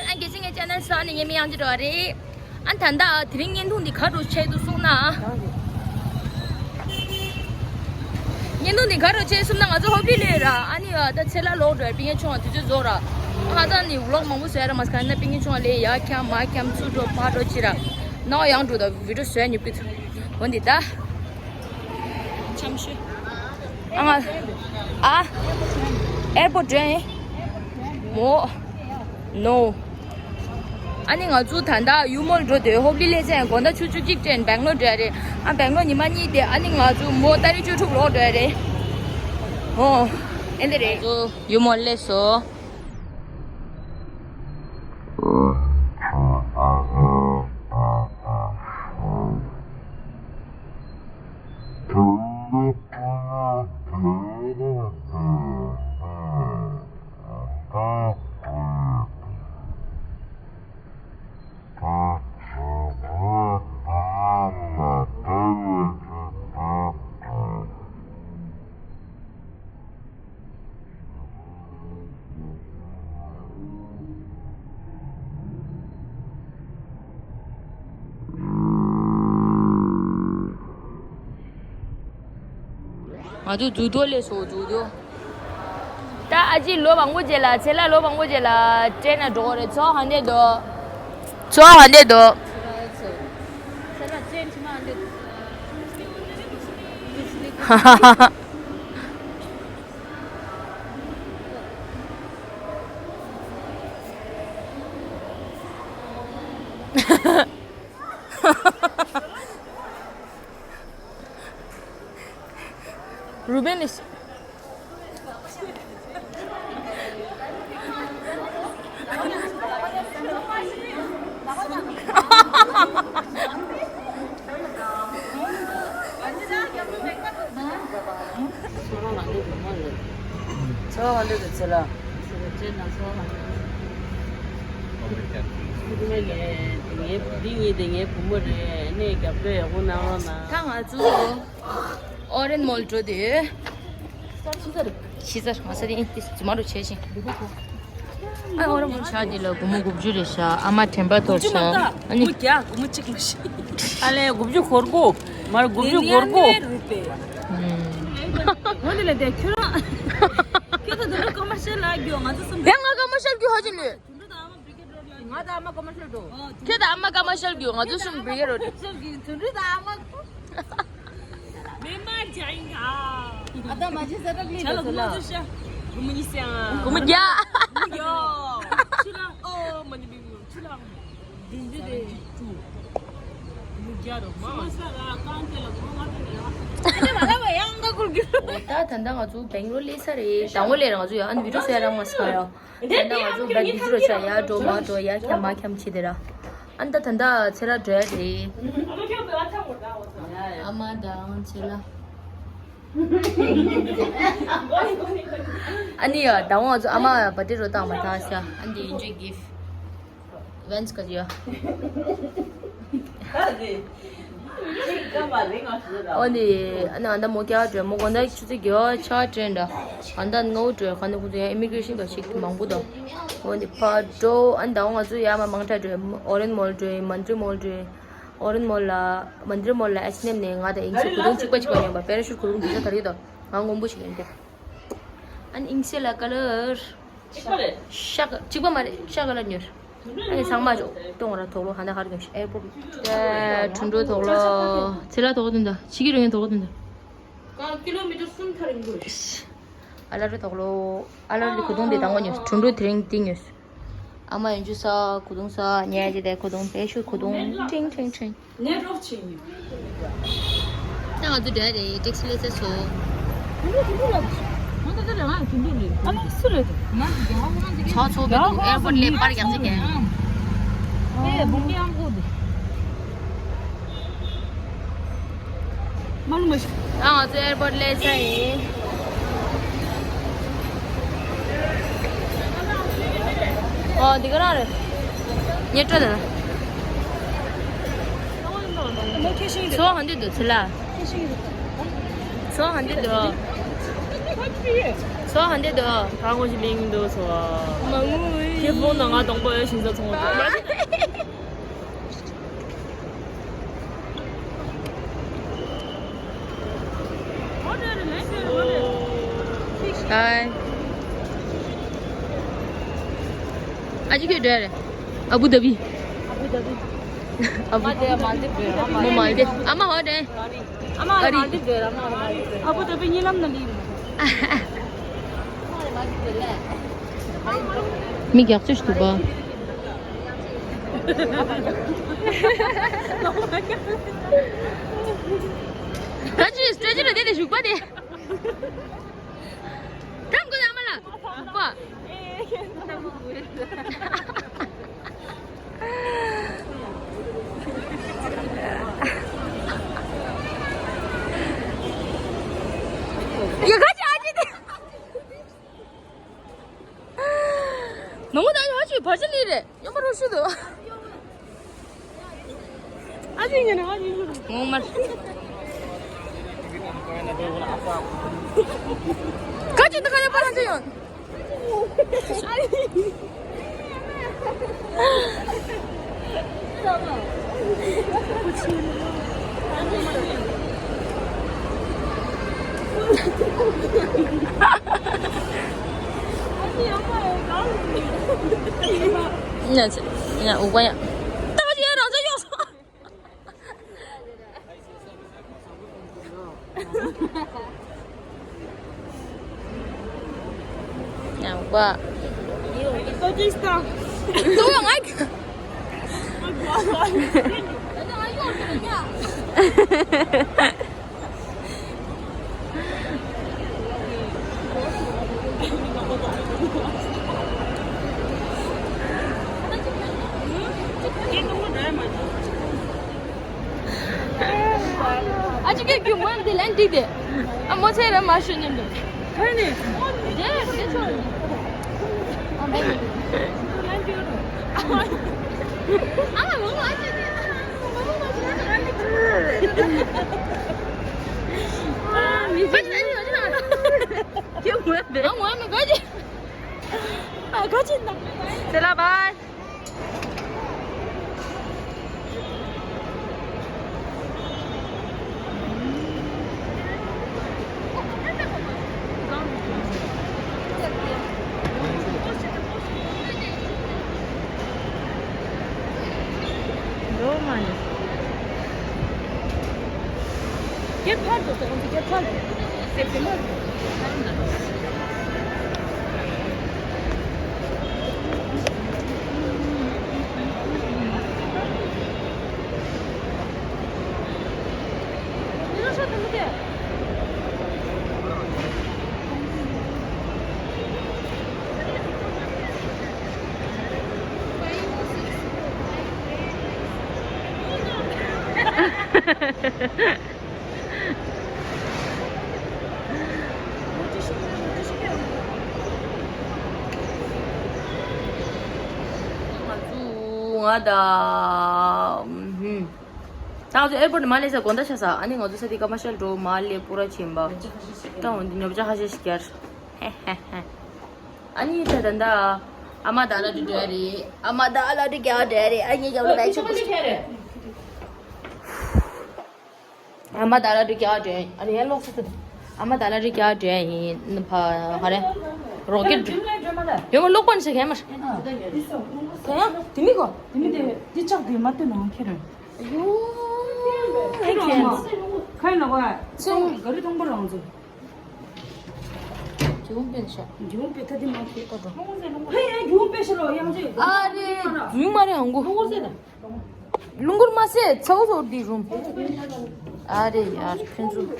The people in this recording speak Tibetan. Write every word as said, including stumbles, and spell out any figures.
ཨ་གལ་སྲིད་ངའི་ཅེ་ནལ་གསར་ནས་ངའི་མིང་ཡང་ཅི་འགྲོ་བ་རེད། ཨ་ད་ལྟ་དེ་རིང་བརྙན་ཐུང་འདི་ག་རུ་ཆགས་འདུག་གསུངས་ན། བརྙན་ཐུང་འདི་ག་རུ་ཆགས་གསུངས་ན། ང་ཚོ་ཧོབ་ལི་ལོས་ར། ཨ་ནི་ད་ཚེ་ལ་ལོག་འགྲོ་བའི་པིན་ཆུང་བ་དུས་ཚོད་རྫོགས་ར། ང་ད་ནི་ཝི་ལོག་མང་པོ་བཟོས་ར་མ་སྐར་ན་པིན་ཆུང་བ་ལས་ཡར་འཁྱམ་མར་འཁྱམ་ཚུར་འགྲོ་ཕར་འགྲོ་ཅི་ར། ནའོ་ཡང་འགྲོ་ད་བི་ཌིའོ་བཟོས་ཉོབ་ཀི་ཚུ། འོ་འདི་ད། འཆམ་ཤོས། ཨ་ང་། ཨ། ཨེར་པོར་ཊི་འགྲོ་ཡིན། མོ། ནོ། ཨ་ནི་ང་ཚོ་ད་ལྟ་ཡུ་མོལ་འགྲོ་དུས་ཧོབ་ལི་ལས་ཚན་དགོང་དག་ཆུ་ཚོད་གཅིག་དྲན་སྦེང་ལོར་འགྲོ་ཡ་རེད། ཨ་སྦེང་ལོར་ཉི་མ་གཉིས་དེ་ཨ་ནི་ང་ཚོ་མོ་ཏ་རིག་བཅུ་དྲུག་ལོག་འགྲོ་ཡ་རེད། ཨོ། ཨེ་འདི་རེད། ང་ཚོ་ཡུ་མོལ་སླེབས་སོང་། ང་ཚོ་འཛུལ་དུས་སླེབས་སོང་། འཛུལ་དུས། ད་ཨ་ཅེ་ལོ་མང་པོ་རྗེས་ལ། ཚེ་ལ་ལོ་མང་པོ་རྗེས་ལ་ཏྲེན་ནང་འགྲོ་གི་རེད། ཚོ་ཧ་འདེད་དོ། ཚོ་ཧ་འདེད་དོ། ཧ་ཧ་ཧ། རུ་བེན་ལིས། ཚོ་ཧ་འདེད་དོ་ཚེ་ལ། ཚེ་ལ་ཅན་ན་ཚོ་ཧ་འདེད། ངའི་འདི་ངའི་བུ་མོ་རེད། ནས་རྒྱབ་སྐྱོར་ཡག་པོ་གནང་རོགས་གནང་། ད་ང་ཚོ་ཨོ་རེན་མོལ་འགྲོ་དུས། ཤི་ཚར། ཤི་ཚར། ང་ས་དེ་ཨིན་ཏིས་ཇི་མ་རུ་བྱས་ཤིང་། ཨ་ཨོ་རེན་མོལ་ཆ་འདི་ལ་སྒོར་མོ་དགུ་བཅུ་རེད་ཤག་ཨ་མ་དྲན་པ་དགུ་དོར་བཅུ་མ་ཤག་ད། ཨ་ནི། སྒོར་མོ་བརྒྱ། སྒོར་མོ་གཅིག་མ་ཤི། ཨ་ལས་དགུ་བཅུ་སྒོར་དགུ། མར་དགུ་བཅུ་སྒོར་དགུ། ཨུམ། འོ་དེ་ལས་དེ་ཁྱོད་རང་། ཁྱོད་ད་དུང་ཀ་མར་ཤལ་ལ་རྒྱུ། ང་ཚོ་གསུམ། ཡང་ང་ཀ་མར་ཤལ་རྒྱུ་ཧ་ཅི་ལུས། ང་དང་ཨ་མ་བི་ཀེ་རོ་ལ། ང་དང་ཨ་མ་ཀ་མར་ཤལ་འགྲོ། ཁྱོད་དང་ཨ་མ་ཀ་མར་ཤལ་རྒྱུ། ང་ཚོ་གསུམ་བི་ཀེ་རོ་རེད། དུ་རུ་དང་ཨ་མ། མེ་མ་ཇ་ཡིན་ག་ཨ་ད་མ་ཇི་ས་རག་ལི་ཇ་ལ་དུ་ལ། སྒོར་མོ་ཉི་ཤུ་ཡང་། སྒོར་མོ་བརྒྱ། སྒོར་མོ་བརྒྱ། ཆུ་ལ་ཨོ་མ་ནི་མི་མི་ཆུ་ལ། འདི་འདི་དེ་ཆུ། སྒོར་མོ་བརྒྱ་རོ་མ། ཨ་ནི་མ་ལ་བ་ཡང་ག་ཁུར་གི། ད་ད་ལྟ་ང་ཚོ་སྦེང་ལོར་སླེབས་ས་རེད། དང་པོ་སླེབས་ར་ང་ཚོ་ཡང་ཨ་ནི་བི་ཌིའོ་བཟོ་ཡ་རག་མ་སོང་ཡ། ད་ལྟ་ང་ཚོ་བེག་ཏུ་རུ་ཆ་ཡར་འགྲོ་མར་འགྲོ་ཡར་འཁྱམ་མར་འཁྱམ་བྱེད་དེ་ར། ཨ་ནི་ད་ད་ལྟ་ཚེ་ར་འགྲོ་ཡ་རེད། ཨ་མ་དང་ཚེ་ལ། ཨ་ནི་ཡ་ད་ང་ཚོ་ཨ་མ་བར་ཐི་ཌེ་རོ་བཏང་མ་ཐག་ཤ། ཨ་ནི་འདི་ཡིན་ཇུ་གིཕ། ཝེན་སི་ག་ཡ། ཨོ་ནི་ཨ་ནི་ཨ་ད་མོ་ཀྱ་ཏྲེ་མོ་གོ་ན་ཆུ་ཚོད་བརྒྱད་ཆ་ཏྲེན་ད། ཨ་ད་ནོ་ཏྲེ་ཁ་ནི་ཁུ་ཚོ་ཡ་ཨི་མི་གྲེ་ཤན་ག་ཞིག་མང་པོ་ད། ཨོ་ནི་ཕ་ཏྲོ་ཨ་ད་ང་ཚོ་ཡ་མ་མང་ཏྲ་ཏྲེ་ཨོ་རེན་མོལ་ཏྲེ་མན་ཏྲི་མོལ་ཏྲེ། ཨོ་རེན་མོལ་ལ་མན་ཏྲི་མོལ་ལ་ཨེཆ་ཨེན་ཨེམ་ནས་ང་དང་ཨིང་སི་གོས་ཐུང་གཅིག་པ་གཅིག་པ་ཉོས་པ་པེ་ར་ཤུཊ་གོས་ཐུང་འདི་ཚོ་དར་གི་ད། ང་སྔོན་པོ་ཞིག་ཡིན་ཏེ། ཨ་ནི་ཨིང་སི་ལ་ཀ་ལར། གཅིག་པ་རེད། ཤ་ཀ་གཅིག་པ་མ་རེད། ཤ་ཀ་ལར་ཉོས། ཨ་ནི་ཚང་མ་ཅོག་གཏོང་ར་དོག་ལོ་ཧ་ན་ཧར་གྱོང་ཤི་ཨེར་པོར་ཊི། ཨེ་ཁྲུན་ཀྲོ་དོག་ལོ། ཚེ་ལ་དོག་དོན་ད་ཕྱི་གི་རོ་ཡན་དོག་དོན་ད། ཀ་ཀི་ལོ་མི་ཊར་གསུམ་ཐར་ཡིན་དགོས། ཨ་ལ་རི་དོག་ལོ། ཨ་ལ་རི་གོས་ཐུང་དེ་དང་པོ་ཉོས། ཁྲུན་ཀྲོ་དེ་རིང་དེ་ཉོས། ཨ་མ་ཡོན་ཆུ་ས་གོས་ཐུང་ས་ཉལ་རྗེས་དེ་གོས་ཐུང་པེ་ཤུ་གོས་ཐུང་ཁྲིང་ཁྲིང་ཁྲིང་། ནས་རོགས་བྱེད་ཉོས། ད་ང་ཚོ་འདྲ་རེད་ཊེག་སི་སླེབས་ཚར་སོང་། ང་ད་ལྟ་ལ་ང་ཐུན་ཐུན་རེད། ཨ་ལ་སུ་རེད། ང་ཚོ་རྒྱ་གར་ཁོ་རང་ཚོ་ཨེར་པོར་ཊི་ལ་པར་རྒྱག་ཚེ་ག་ཨེ་བུམ་པའི་ཨང་ཀོ་དེ། མ་ལུ་མ་ཤི། ད་ང་ཚོ་ཨེར་པོར་ཊི་སླེབས་ཚར་ཡིན། ཨོ་འདི་ག་རང་རེད། ཉེ་སྤྲོ་དང་། ཚོ་ཧ་འདི་འདུག་ཚེ་ལ། ཚོ་ཧ་འདི་འདུག་ཚོ་ཧ་འདི་འདུག་གང་གོ་ཞིག་ལིང་འདུག་ཚོ། མ་ངུ། ཁྱེད་ཕོན་ན་ང་གདོང་པ་ཡོད་ཤིང་ས་ཚོང་བ། ཨ་ཅི་ཁྱོད་འདྲ་རེད། ཨ་བུ་དྷ་བི། ཨ་བུ། མ་དེ་མ་དེ་བོད། མོ་མ་དེ་ཨ་མ་ཧོ་དེ། ཨ་མ་ཨ་རི། མ་དེ་བོད། ཨ་མ་ཨ་རི། ཨ་བུ་དྷ་བི་གཉིད་ལམ་ན་ལི། མི་རྒྱགས་ཚོད་ཞིག་འདུག་པ། ད་ཅི་སྟྲེ་ཅི་རེད་དེ་དེ་བཞུགས་པ་དེ། ཐམ་གོ་ཡ་མ་ལ། པ། ཡ་ག་ཅི་ཨ་ཅི་དེ། ནང་མོ་ད་ཡོད་ཅི་བར་ཆ་ལི་རེད། ཡོད་མ་རོ་ཤུ་དུ། ཨ་ཅི་ངན་ཨ་ཅི་ངོ་མ། ཁ་ཅིག་ཏུ་ཁ་ཡ་པ་ར་ཅི་ཡོད། ཉ་ཉ་འུག་པ་ཡ། ད་ག་ཅི་ཡ་རང་ཚ་ཡོད་སོང་། ཡང་བ། ཏོ་ཅི་སྟ། ཏོ་ཡང་ཨ། ཨ་ཅི་ཀའི་རྒྱུ་མོ་འདི་ལན་འགྲིག་དེ། ཨ་མོ་ཚེ་ར་མ་ཤོད་ཉམས་དུ། ཁ་ནས། རེད་རེད་ཆོག་ཨ་མ་ལོ་ཨ་ཅི་དེ། ཨ་མི་ཚེ་ནི་ཡོད་ན། ཁྱོད་ངོ་མི་ངོ་མི་ག་ཅི། ཨ་ག་ཅི་ན། ཚེ་ལ་བའི། འགྲོ་མ་ནི། རྒྱབ་ཕར་འགྲོ་དང་རྒྱབ་ཕར་འགྲོ། སེ་སེ་མ་འགྲོ། ང་ཚོ་ང་དང་། ཧུམ། ད་ང་ཚོ་ཨེར་པོར་ནས་མར་སླེབས་ས་དགོང་དག་ཆགས་ས། ཨ་ནི་ང་ཚོ་ས་དེ་ཀ་མ་ཤལ་འགྲོ་མར་སླེབས་པོ་ར་ཆེན་པ། ད་འོན་ཏེ་ཉོ་ཆ་ཁ་ཤས་ཤིག་བསྐྱར། ཨ་ནི་ད་ད་ད། ཨ་མ་ད་ལ་དུ་འགྲོ་རེད། ཨ་མ་ད་ལ་དུ་རྒྱག་འགྲོ་རེད། ཨ་ངའི་རྒྱབ་ལ་བེག་ཆགས་པོ་ཞིག་ཨ་མ་ད་ལ་དུ་རྒྱག་འགྲོ་ཡིན། ཨ་ནི་ཡར་ལོག་ས་ད། ཨ་མ་ད་ལ་དུ་རྒྱག་འགྲོ་ཡིན། ཕ་ཧ་རེ། རོ་ཀེ་ཊི། ཡོང་ལོག་པ་ནི་ཤ་ཁན་མ། ད་ཡང་དེ་མི་གོ། དེ་མི་དེ་དེ་ལྕགས་དེ་མ་བཏོན་ནང་ཁྱེར། ཡོ། ཁྱེར་ཁྱེར། ཁ་ཡིན་ལ་གོ། ཚོང་ག་རི་མཐོང་པོ་རང་ཚོ། གྱོང་པེ་ཤ། གྱོང་པེ་ཐ་དི་མ་ཁེ་ཀ་ཏོ། ཧེ་ཡ་གྱོང་པེ་ཤ་རོ་ཡང་ཅི། ཨ་རེ། ཡུང་མ་རེ་ཧང་གོ། ལུང་གུར་མ་ཟེ། ཚའུ་ཚོ་དི་རུམ། ཨ་རེ་ཡར་ཕན་ཚུན།